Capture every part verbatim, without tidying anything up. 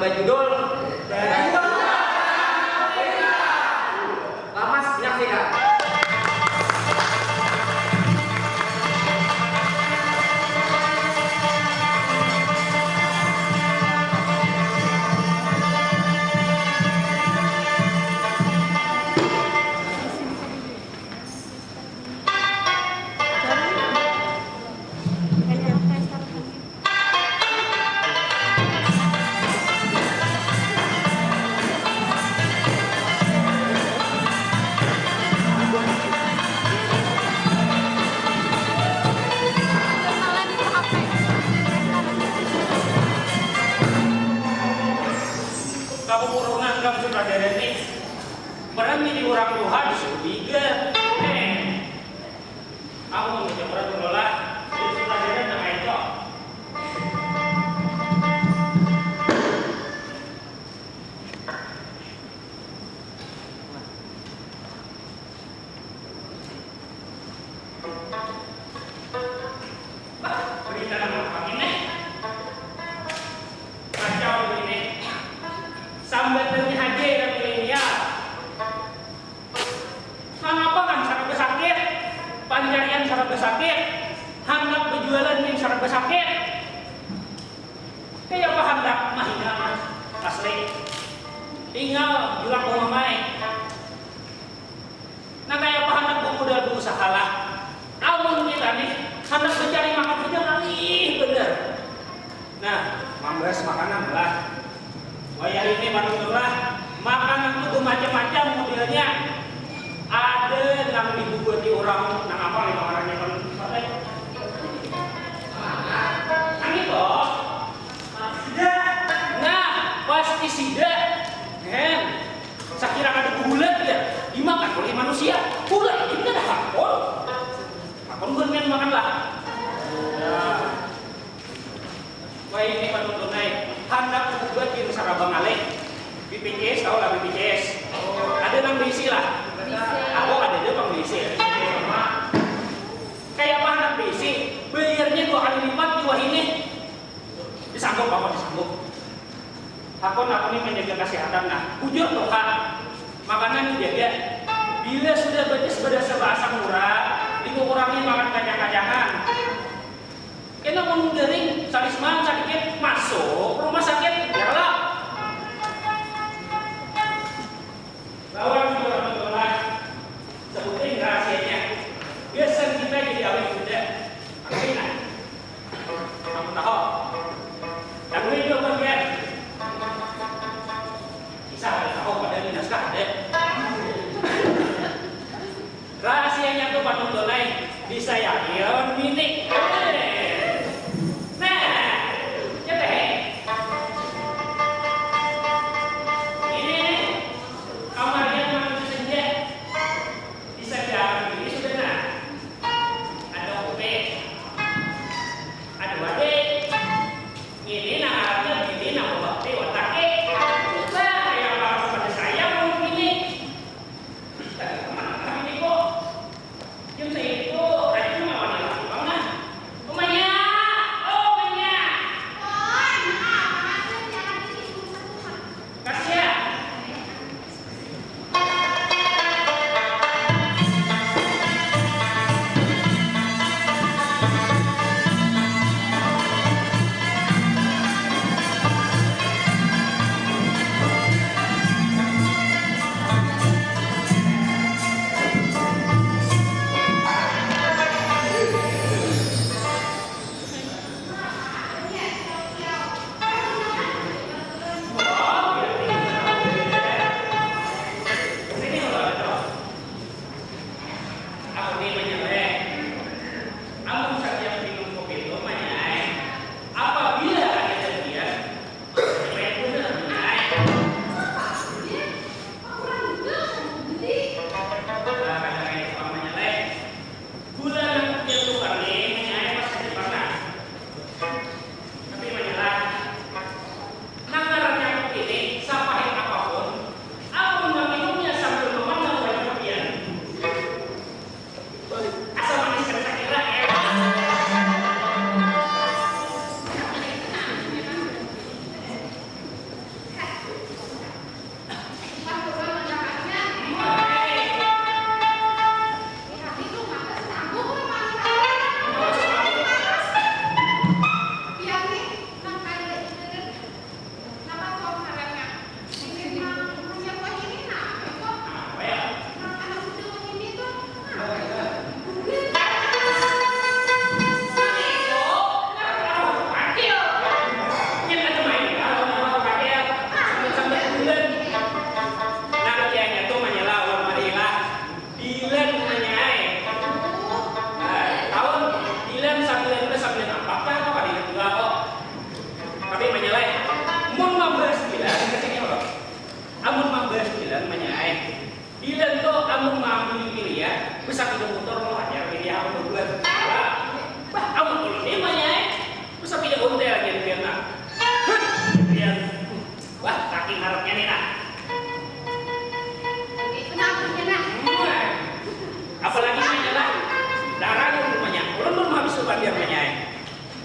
Bajudul Lamas Menyaksikan. Kamu kurungan kam sutradara nih. Berani di urang tuha disuruh biga. Heh. Aku mun bajamuran dulu lah. Jadi suka jajan nang kaitu. Bah, berita nang apa ini? Kacau ini. Sambatannya haja ya milenial. Nangapa kan saraba sakit? Pancarian saraba sakit. Handak bajualan gin saraba sakit. Kayapa handak mahina mas? Asli. Tinggal julak umamai. Nah, kayapa handak bamudal bausaha lah? Amun kita nih handak bacari makan haja ngalih banar. Nah, mambahas makanan lah. Wayah ini panuntunlah, makanan tu bamacam-macam modelnya. Ada nang dibubuati urang, nang apa lima ngarannya panuntunlah ai? Nang itu. Sida. Nah, pasti sida. Hen. Sakira kada bahulat ya, dimakan oleh manusia. Hulat ini kada hakun. Hakun buhan pian makan lah. Nah. Wahini panuntun ai, handak maubat gin saraba ngalih. B P J S, tahu lah B P J S? Ada nang baisi lah? Aku ada ja pang baisi. Kayapa handak baisi? Bayarnya dua kali lipat di wahini. Disanggup apa disanggup? Hakun aku ni manjaga kasihatan nah. Bujur tuha, makanan dijaga. Bila sudah batis badasar baasam urat, dikukurangi makan kacang-kacangan. Kena mun garing, salisman sadikit masuk rumah sakit, ya kalo? Lawan jua Rahmatullah, sebutin rahasianya. Gasan kita jadi awet muda. Tapi nah, kamu tahu? Yang ini jua bagian. Kisah ada tahu pada dinas kah ada? Rahasianya tu panuntun ai, bisa yakin lawan bini. Nah, Sapida motor lo hanyar pilih apa dua. Bah, amun ulun ni manyai. Sapida ontel lagi pian nah. Pian. Wah, saking harapnya nih nah. Kenapa nih nah? Apalagi manyai lah. Darah ulun manyai. Ulun belum habis lupa dia manyai.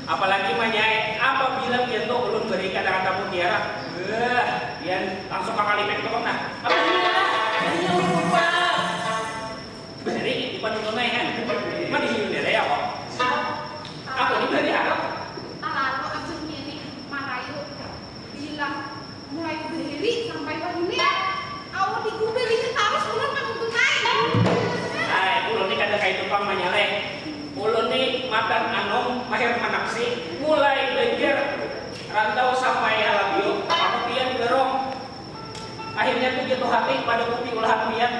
Apalagi manyai apabila pian tuh ulun beri kadang kata mutiara. Wah, pian langsung kakali pek tuh nah. Apa ini nah? Ini ulun lupa. Bahari di panuntunai kan. Mah di Hyundai ya kok. Aku ni bahari harap. Talalu abahnya ni marayu bilang mulai bahari sampai wahini. Awa digubalinya tarus ulun panuntunai. Hai, ulun ni kada kaitu pang manyaleh. Ulun ni matan anum mahir manaksi mulai banjar rantau sampai halabio aku pian dorong. Akhirnya tuh jatuh hati pada kopi ulahan pian.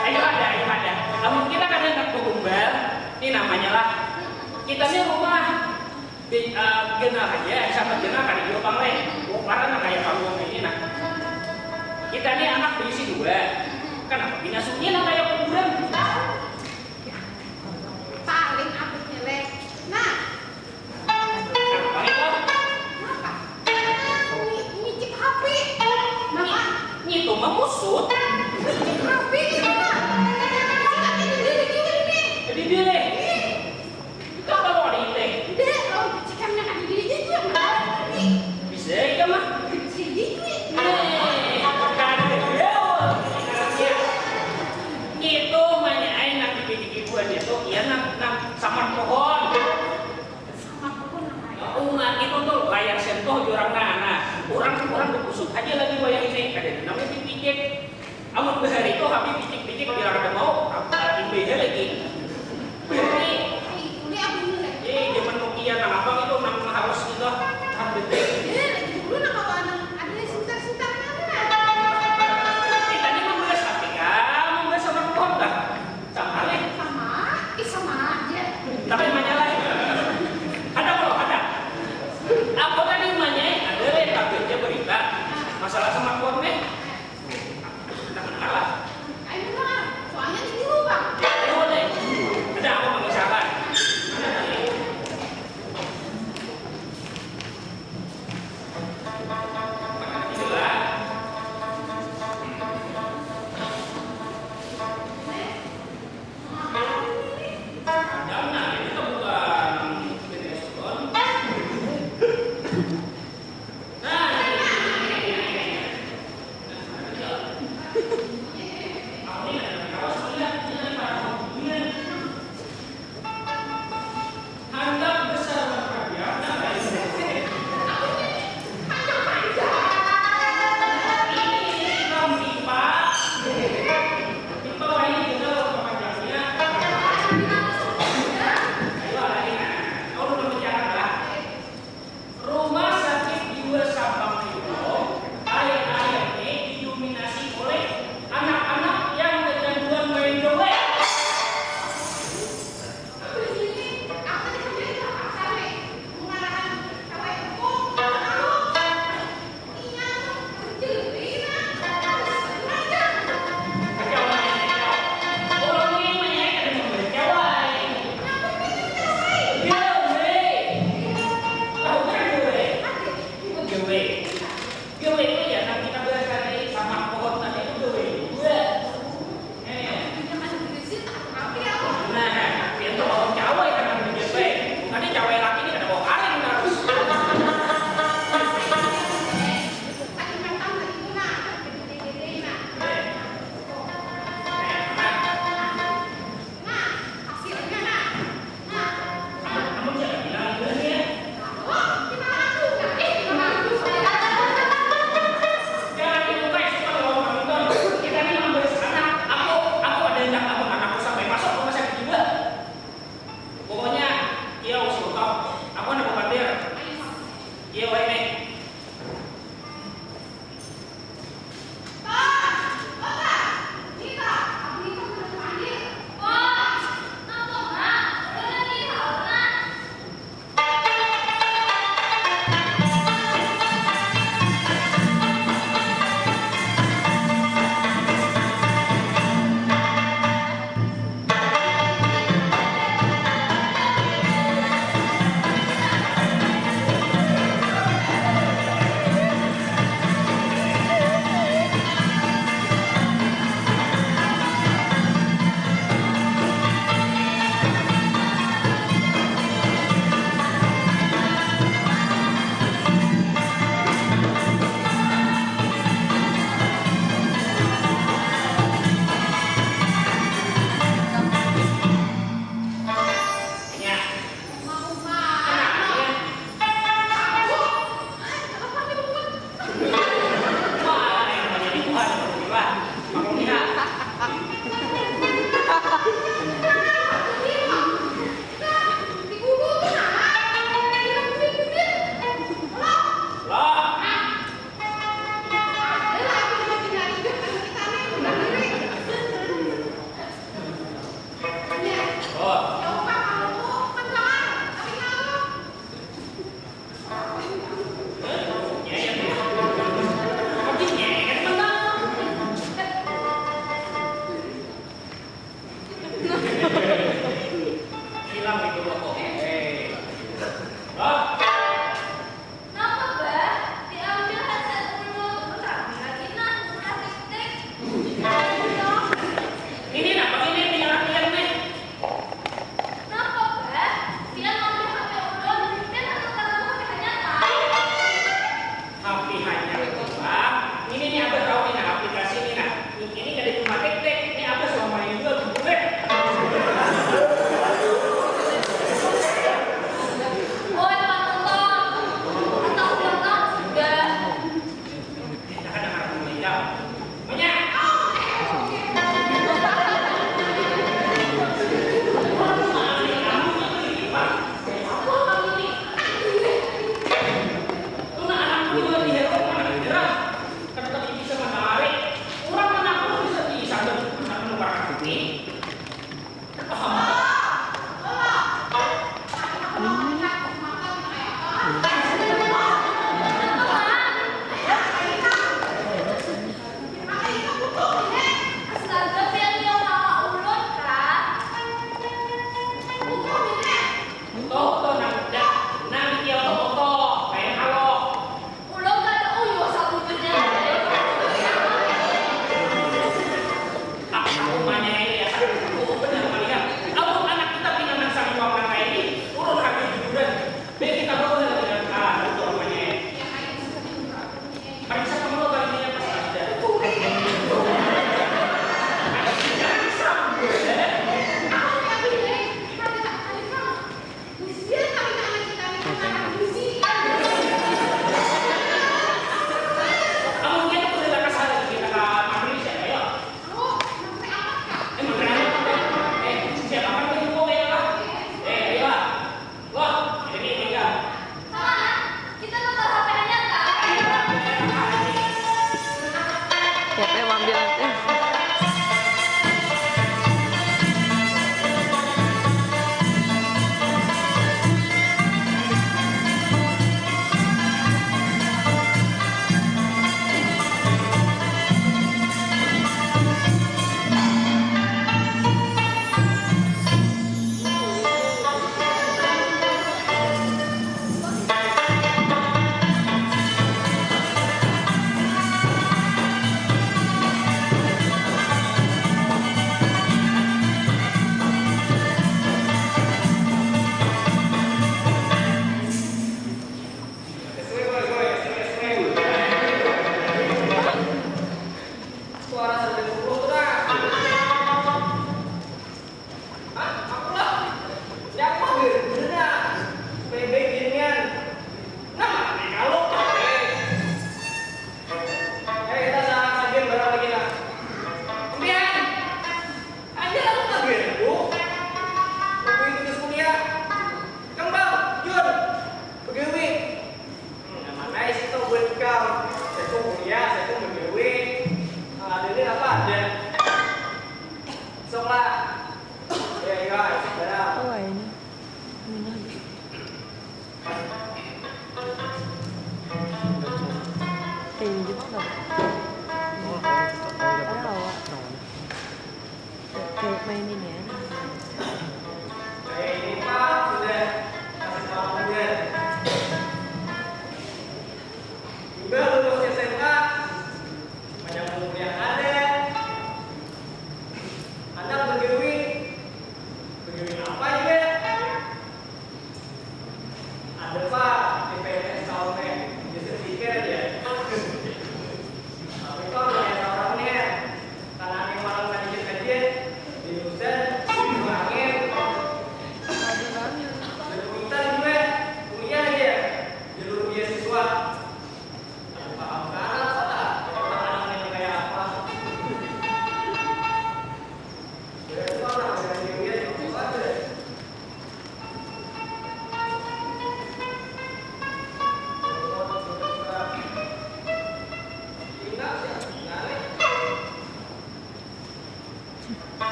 Ayo ada, ayo ada. Namun kita kada hendak bergombal, ini namanya lah. Kita ini rumah. Ganal aja, sama ganal kada jua pang leh. Ukuran nang kaya panggung ini nah. Kita ini anak berisi dua. Kenapa pina sunyi nang kaya kuburan? Paling abahnya leh. Nah. Apa itu? Kenapa? Ngicip H P. Mama. Ngitu mah musut. Ngicip H P gitu nah. Ngicip H P di diri gini. Di diri. Kenapa lo ada ini? Dek, oh, ngicip yang ada di diri aja. Bisa ya mah. Sini. Nih, kada jauh. Ngitu manyai nang dipitiki buhannya tuh, iya nang, nang samar pohon. Samar pohon nang kaya. Umat itu tuh layar sentuh jurang nah, nah. Urang, urang bakusut aja lagi wayah ini, kada ada nang dipicik. Amun bahari tuh kami picik-picik biar kada mau, tapi imbahnya lagi. Bahari. Ini aku dulu leh. Eh, zaman Nokia nang apa itu nang harus kita update. Eh, lagi dulu nang kawan ada sentar-sentar mana? Kita ini membahas apa kah? Membahas sama pohon kah? Sama leh. Sama, ih sama aja. Tapi manyalai. Ada kalau ada. Apa tadi manyai ada leh tapi aja berita masalah sama pohon nih. Kita kenal lah. Ayo lah, soalnya ini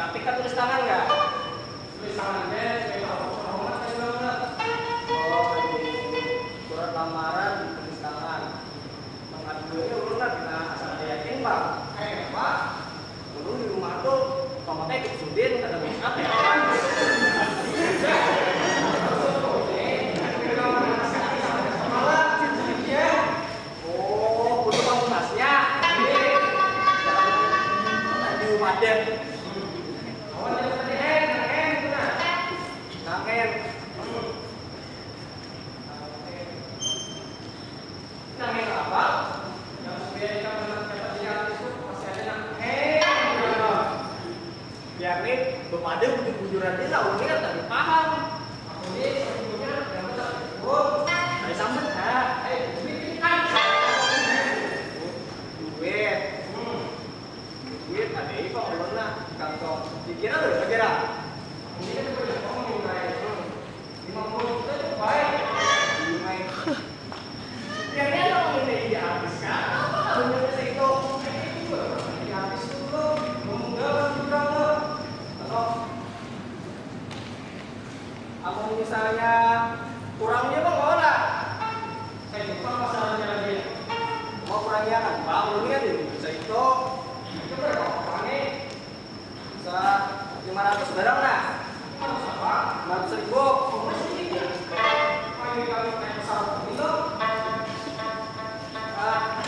Tapi ka tulis tangan nggak? Tulis tangan deh, supaya tahu hormat dan banget. Oh, ini surat lamaran ditulis tangan. Mengadu ini ulun lah bila asal ada yakin bang. Kayak apa? Ulun di rumah tuh tomatnya ikut sudin kada make up ya kan? Oh, kudu pamungkasnya. Di rumah deh. Nangen. Nangen apa? Yang supaya kita menang dapat jadi artis tuh masih ada nangen. Biar nih, bepada bujur-bujuran dia lah, ulun kan tapi paham. Aku nih sebetulnya dapat satu. Dari sambat, nah. Eh, duit ini kan. Duit. Hmm. Duit ada apa ulun lah di kantong. Dikira berapa kira? Aku nih kan banyak ngomong nih, Bray. Hmm. Lima puluh juta tuh baik. Lima. Biar dia nggak mau minta ide habis kan? Apa kalau nyampe situ? Ide habis tuh lo, menggabung juga lo. Atau amun misalnya kurangnya bang, mau lah. Saya lupa masalahnya lagi. Mau kurangnya kan, bang, lu lihat ini bisa itu. Itu berapa orang nih? Bisa lima ratus barang nah. Lima ratus apa? Lima ratus ribu. Oh, masih tinggi. Ayo kami naik pesawat dulu. Ah,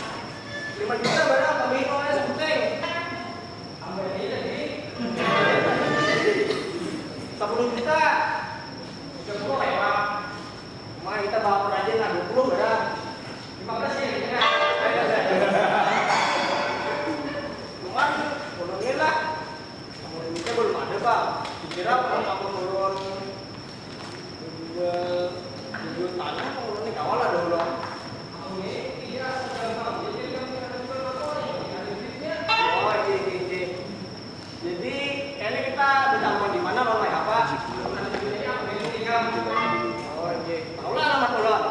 lima juta barang kami mau ya sebuting. Tambah ini lagi. Sepuluh juta. Udah dua ya, Pak. Cuma kita bawa perajin lah, dua puluh barang. Lima belas ya, ya. Cuman, ulun ni lah. Ulun ni belum ada, Bang. Kira kalau kamu turun jual, jual tanah, ulun ni kawan lah dulu. Aku ni, iya, asal gampang. Jadi, yang kita jual apa, yang ada duitnya. Oh, iya, iya, iya. Jadi, ini kita bertemu di mana, Bang? Apa? Oh, iya. Tahu lah alamat ulun.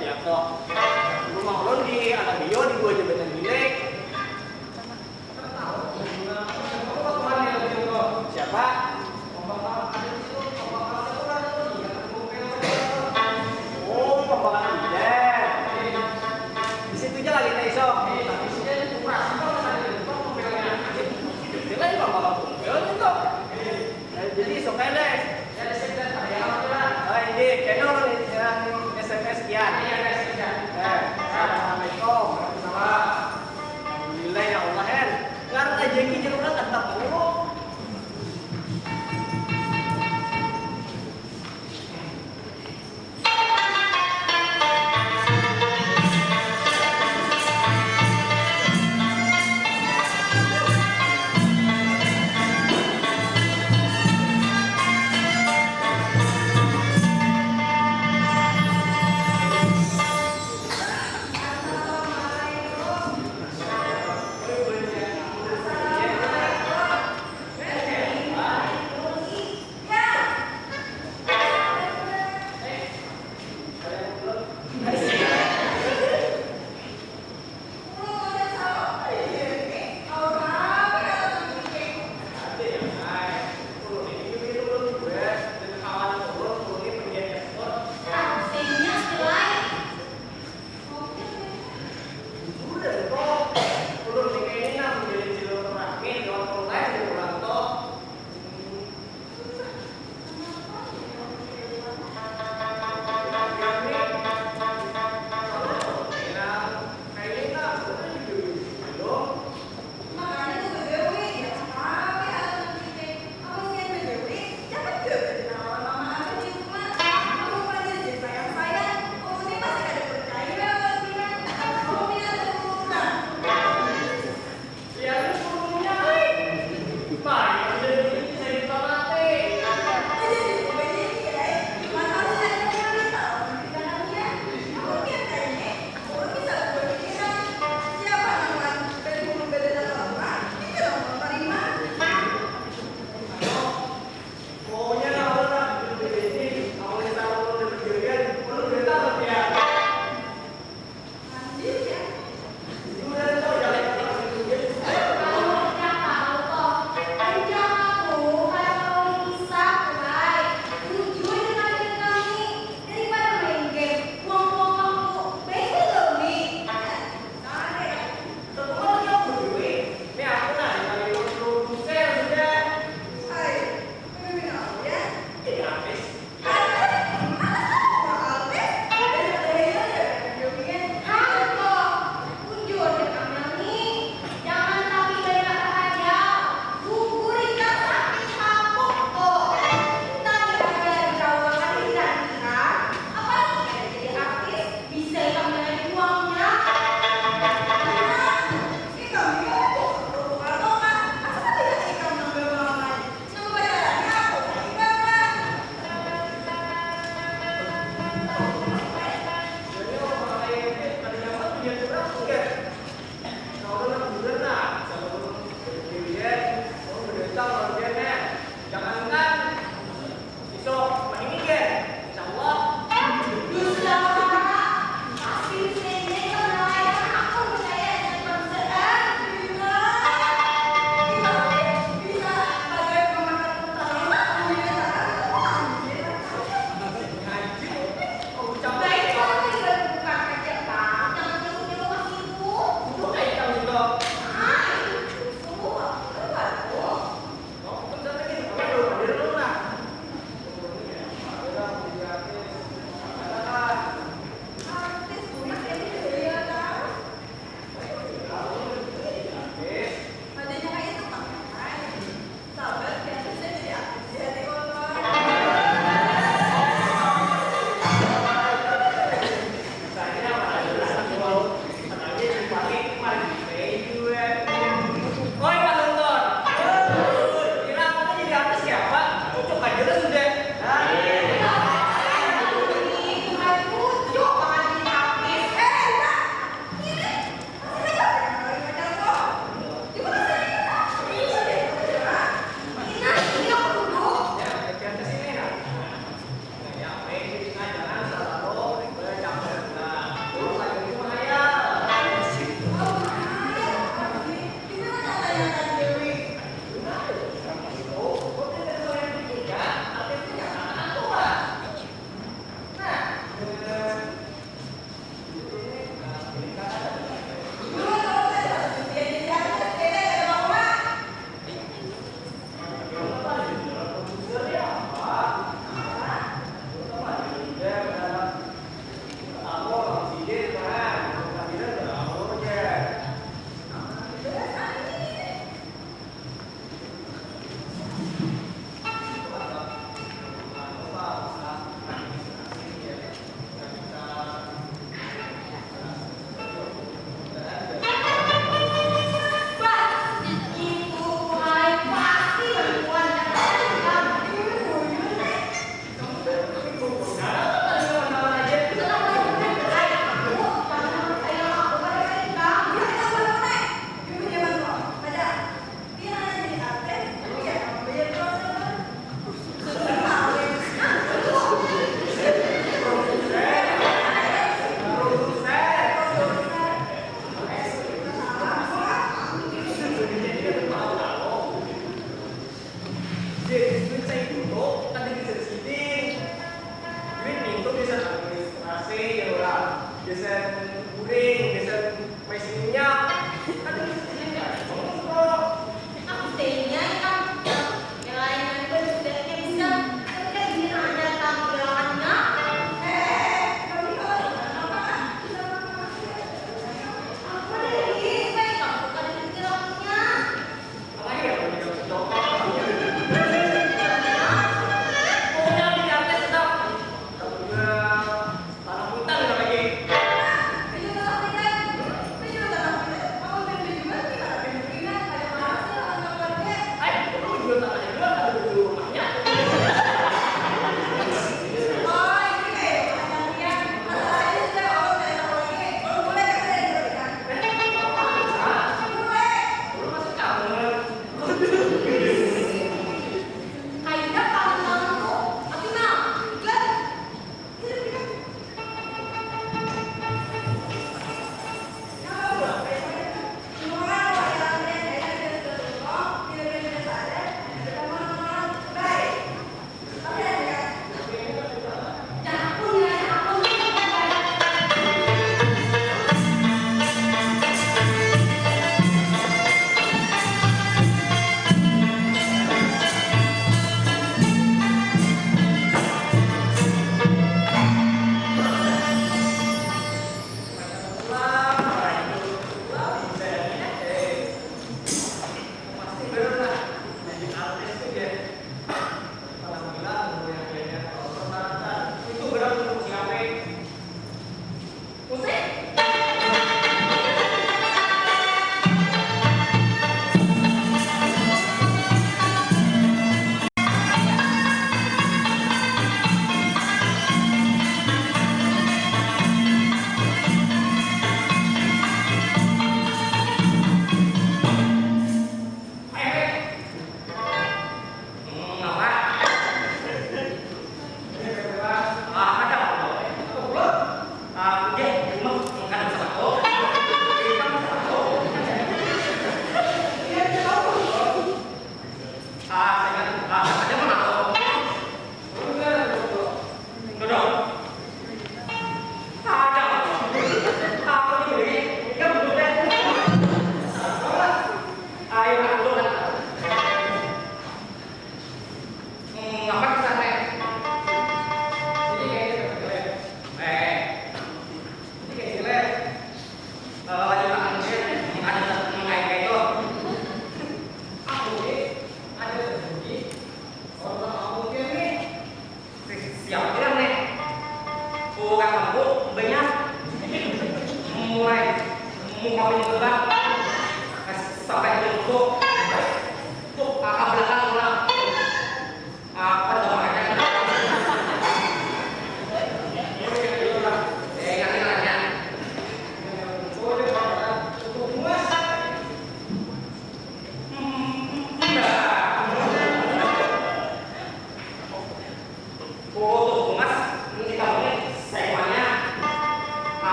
Ya, toh. Rumah ulun di Anak Bio, di dua jembatan Giling. Siap,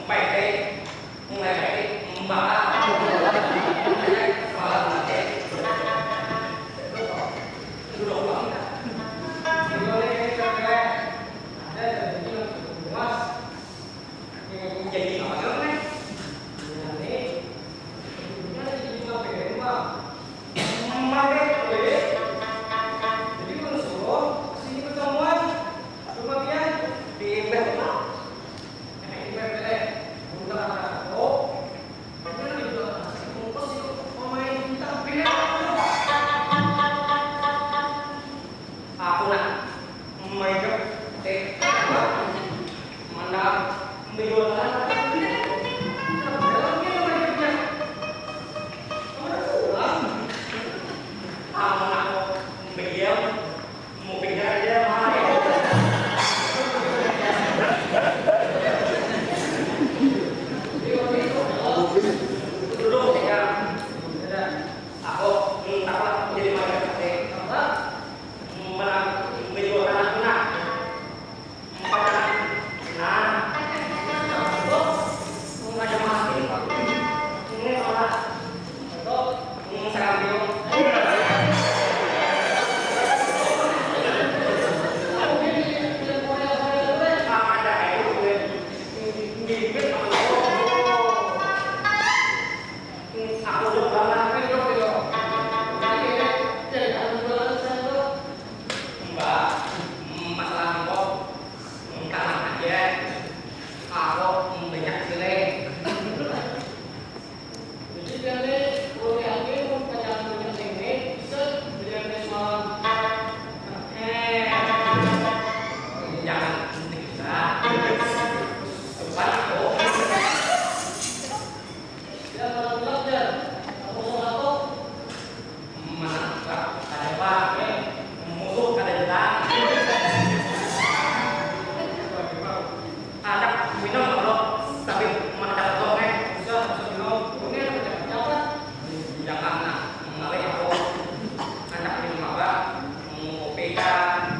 Baik, baik. Mulai baik. Mbak. Semalam nanti. Duduk ulang. Ini oleh ini, Kak. Ada dan ini yang cukup luas. Ini jadi apa, Kak? Ini. Ini ada jadi apa, Bang? Mabek, weh. Jadi, ulun suruh sini pertemuan. Cuma pian di Imbah, Pak. Nah, Imbah, Beh. Bukan anak aku. Bukan di belakang nasi bungkus itu pemain bintang film. Aku nak main ke, eh, apa? Mandam, menjual tanah. Dalamnya main ke. Mana pulang? Amun aku bediam, mau pindah aja, mahal. Duduk, ya. Aku, hmm, tak lah, jadi main ke. Apa? Menang, menjual tanah, nah. Nah, aku udah banget. Mbak, masalah mangkok, tenang aja. Aku banyak silih. Jadi, kali, kalau di aku, mau pacaran banyak silih, bisa jadi ada semalam. Eh, jangan gila. Sopan aku. Ya, malam gelap, Jar. Aku salah kok. Mana, Pak? Ada apa? Musuh kada datang. Ada minum, bro. Tapi mana ada kosong, eh. Bisa, bisa minum. Ini ada pejabat. Jangan, nah. Ngalih aku. Ada minum apa? Kopi kah?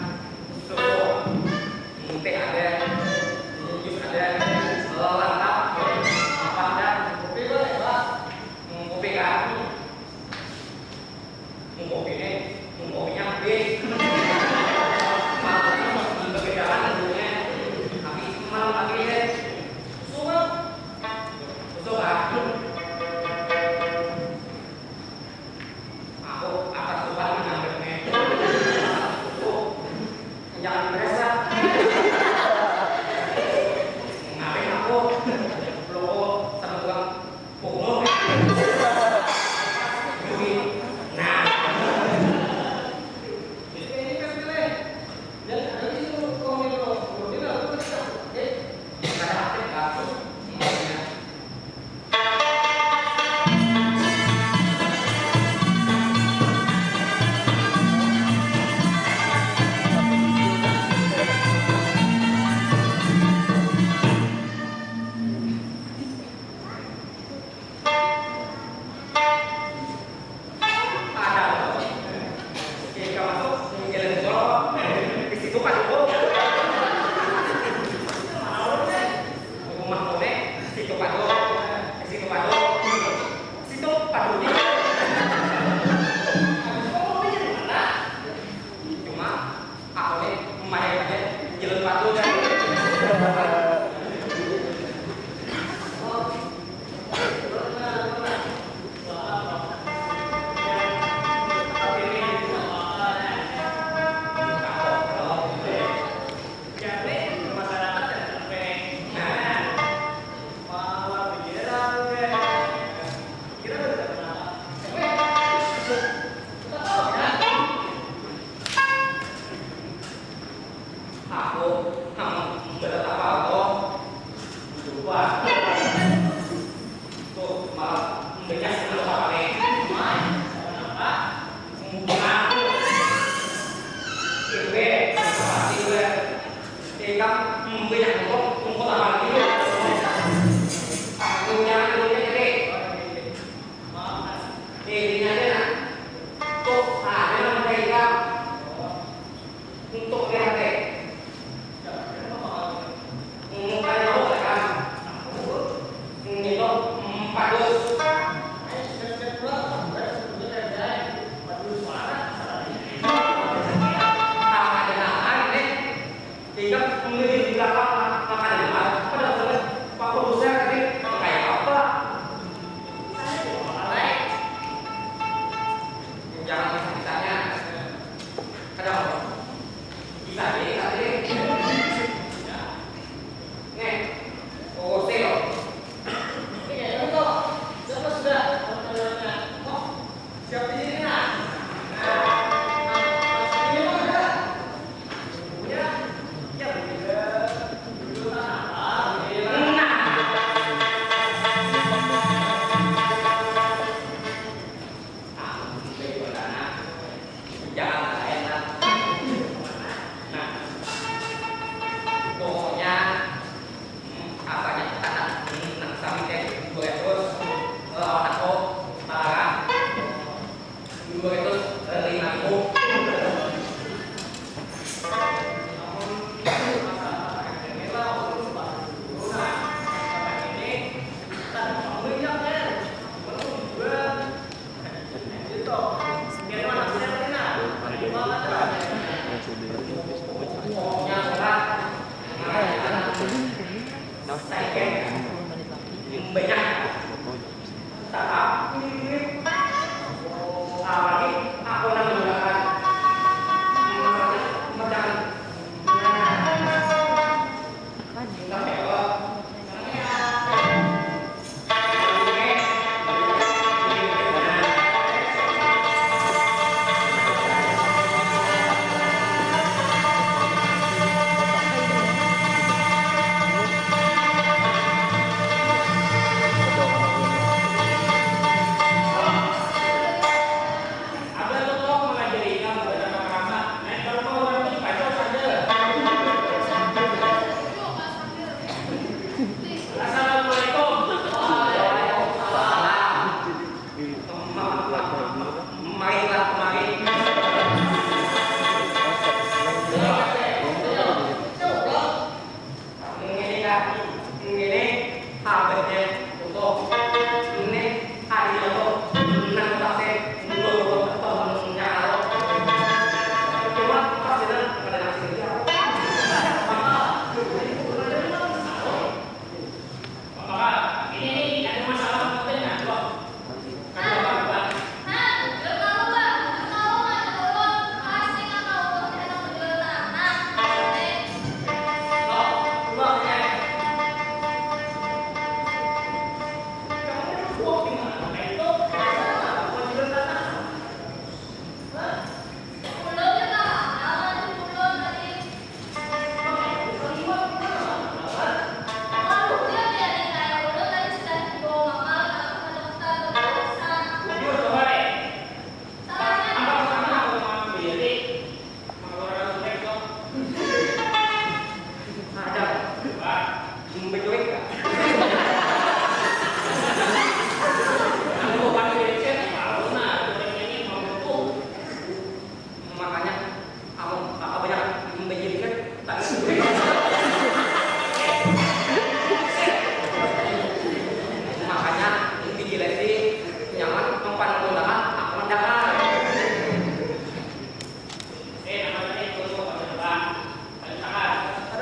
Susu. Teh ada. Jus ada. Lengkap. Apa ada? Kopi boleh, Pak? Kopi kah? Mun kopi nih, mun kopinya habis. Malamnya masih bebedakan dulunya. Habis malam lagi deh. Susu, Bang. Susu, Bang. Aku akan suka mengambil nih. Susu. Jangan berasa. Ngapain aku? Loko sama tukang. Ada. Ketika masuk, jalan tol, di situ kan, oh. Rumah konek, situ padu, situ padu, situ padu. Habis itu mau di mana? Cuma aku nih, lumayan aja, jalan padu kan. Banyak. Tapi, apalagi aku nang menggunakan masakan. Abah tuh kok mengajari ikam beberapa keramat. Naik ke rumah orang ini kacau saja. Assalamualaikum. Waalaikumsalam. Marilah kemari. Ngini kah? Ngini habisnya utuh. Ini hari itu nang pasti mundur temennya aro. Cuma pasti nang pada nasi dia. Maka ini ada masalah penting nah, loh. Ada. Menculik kah? Makanya, amun apa banyak menjilat, makanya, ini jilat sih nyaman, mempan menggunakan, aku mendapat. Eh, nama tadi itu, apa? Ada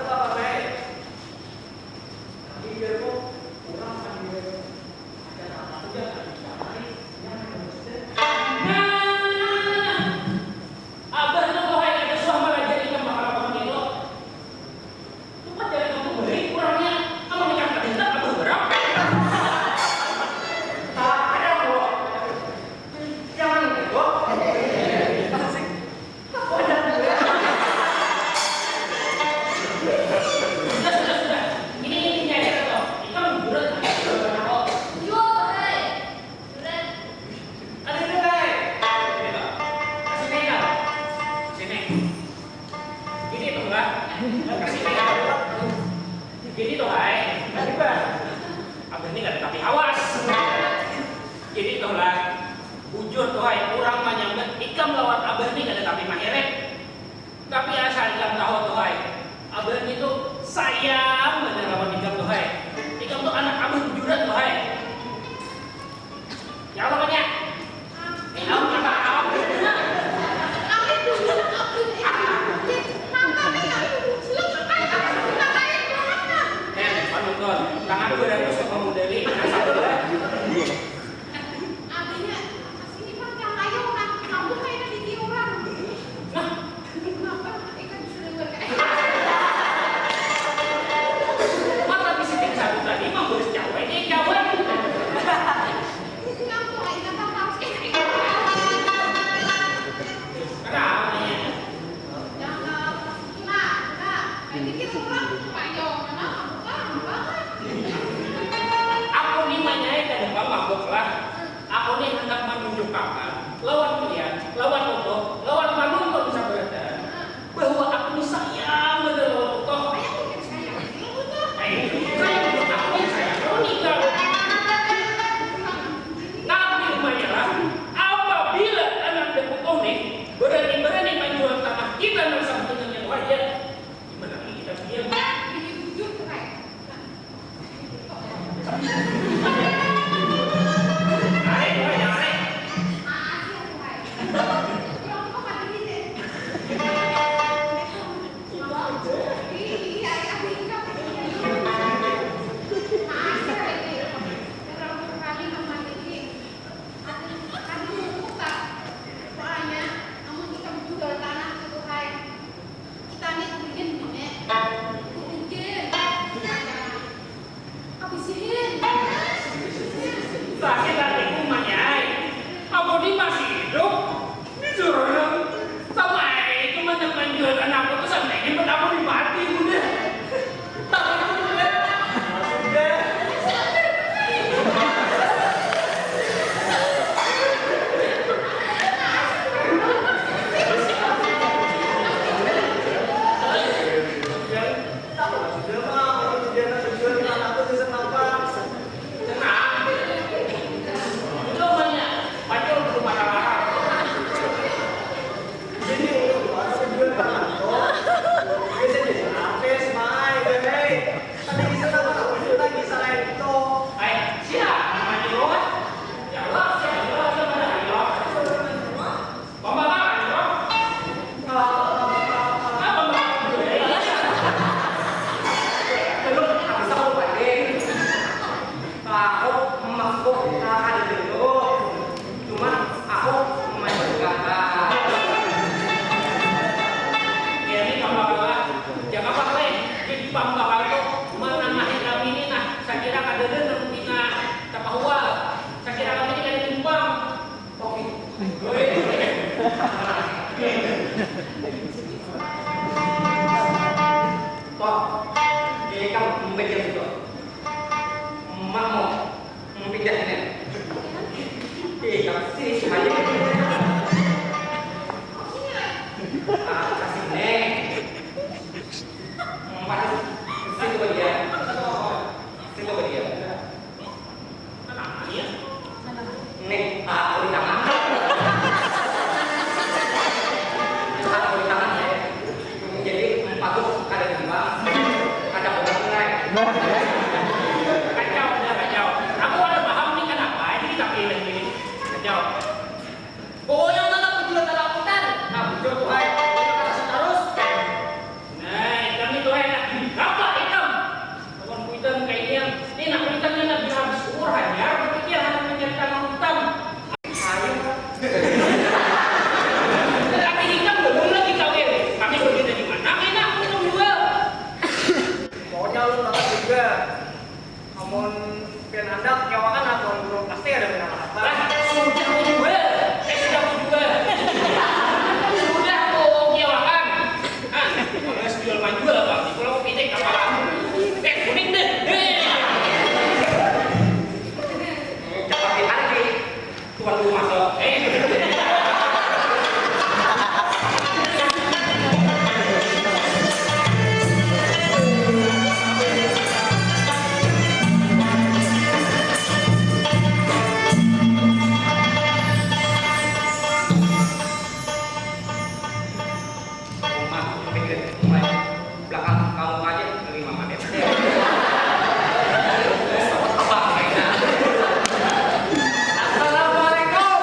apa, Bang? Tapi biar kok kurang kan dia. Ada apa tuh, ya? Ada apa nih? Yang ada maksudnya. Nah, Abah tuh, wahai, kada suah malajari ikam bakal apa itu. Tuh kan dari kamu beri kurangnya. Kamu nikah tadi tak Abah berapa? Tak ada, kok. Jangan, kok. Asik. Sudah, sudah, sudah. Ini intinya aja, toh. Ikam bulat, nah. Bulat, nah, kok. Jua, Bray. Bulat. Ada, ada, Bray. Ini, toh. Kasih naik, toh. Sini. Gini, toh, lah. Kasih naik, toh. Gini, toh, hai. Abah ini kada tapi awas. Gini, toh, lah. Bujur, toh, hai. Urang manyambat ikam lawan Abah ini kada tapi maheret. Tapi asal ikam tahu tuh, hai. Abah ni tuh sayang banar lawan ikam tuh, hai. Ikam tuh anak Abah bujuran tuh, hai. Ya Allah, banyak. Ikam apa? Eh, panuntun. Tangan dua ratus sama modali, nah, satu lah. Artinya, apa sih ini, Bang? Yang ayo, Bang. Kamu kayak ada di orang. Nah. Kenapa? Ikan bisa dengar, kayak. Mata bisi tim satu tadi, Bang, boleh jawab, ini jawab. Yang tuh, Kak, ingat, Bang, harus kayak, kayak. Kenapa nih? Yang, eh, Nah, nah, pikir urang, ayo, kenapa bukan? Bukan. Aku ni manyai kada pang mabuk lah. Aku ni handak manunjukakan lawan pian, lawan utuh, lawan panuntun sabarataan bahwa aku ni sayang banar lawan utuh. Ayah mungkin sayang, sayang utuh. Eh, sayang utuh, aku ni sayang lawan ikam. Tapi umanya lah, apabila anak dan utuh ni berani-berani manjual tanah kita nang sabujurnya wajah, gimana lagi kita diam? Ini bujur tuh, Kai. Naik, Kai, naik. Asik tuh, Kai. Kurang tuh, Kai, ini deh. Iya, iya, iya. Bisihin. Sakit hatiku, Manyai. Aku ni masih hidup. Disuruh sama itu mana menjual anakku tuh sampai ini pun aku dimati udah. Tapi aku udah. Sudah. Jadi pambakal tu menangahi kami ni nah, sakira kadada nang pina tapahual, sakira kami ni kada timpang. Toh, ikam mempikir situ. Makmu mempindah ini. Ikam sih, ayo. Ah, kasih nih. Empat. Situ bagian. Situ bagian. Nih, aku di tangan. Aku di tangan ya. Jadi, patut kada timbang, kada kurang nilai. Kacau, udah kacau. Aku ada paham nih kenapa ini kita pilih ini. Kacau. Pokoknya nang aku jua talakutan. Nah, bujur tuh, hai. Pokoknya kasih tarus. Nah, ikam itu enak. Apa ikam? Lawan kuitan kainian. Ini nak kuitan ni nak bila habis umur hanyar berpikir hanyar mencari tanah hitam. Ayo. Tapi ikam belum lagi kawin. Kami berbeda di mana? Enak aku minum dua. Pokoknya lu tetap juga. Amun pian handak kiawakan aturan burung pasti ada minang apa. Lah, sudah ku jual. Eh, sudah ku jual. Sudah ku kiawakan. Ah, kalau jual manjual, Bang. Di pulau pitik kapal. Eh, kuning deh. Eh. Cepat ditarik. Tuan rumah kok. Eh. Rumah, pinggir, mulai belakang kamu aja, lima menit. Apa mainan? Assalamualaikum.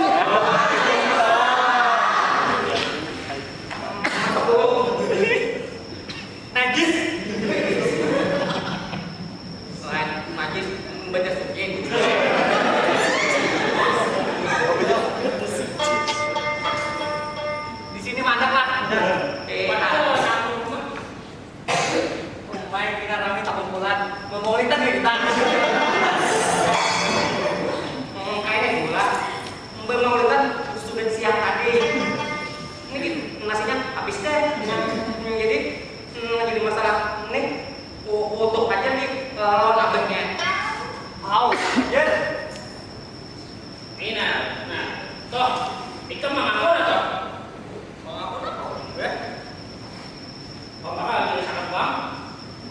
Najis. Selain najis, membaca suci. Di sini mana, Pak? Eh, Pak. Baik, kita rami takumpulan. Memaulidan ya kita. Hmm, kayaknya gula. Memaulidan sudah siang tadi. Ini nasinya habis deh. Hmm, jadi, hmm, jadi masalah nih, u- utuh aja nih, eh, lawan abahnya. Au, ya. Ini nah, nah, toh, ikam mangakun atau? Mangakun apa, Beh? Apa lagi sangat bang?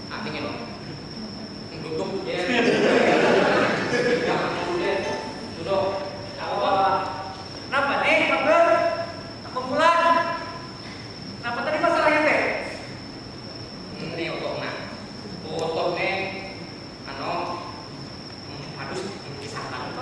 Artinya, Bang. Duduk, ya. Ya, duduk. Duduk. Apa, Bang? Kenapa nih, Bang? Apa pulang? Kenapa tadi masalahnya, teh? Ini untuk, nah. Untuk, nih. Anu, hmm, aduh, kisah apa?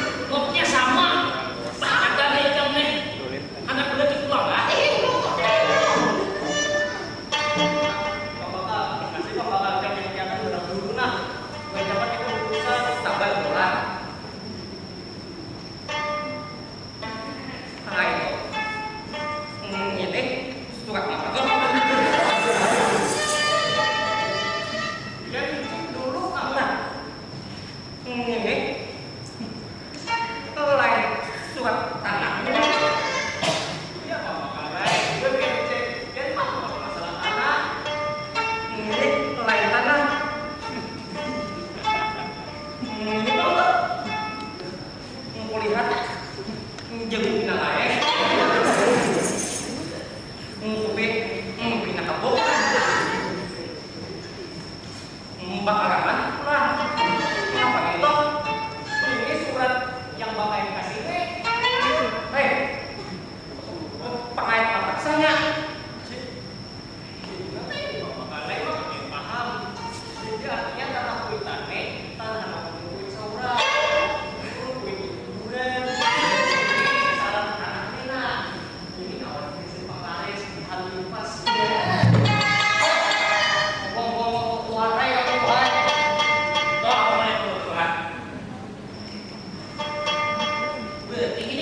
Mopnya sama. Bah, ada nih ikam nih. Anak kulit Tinggi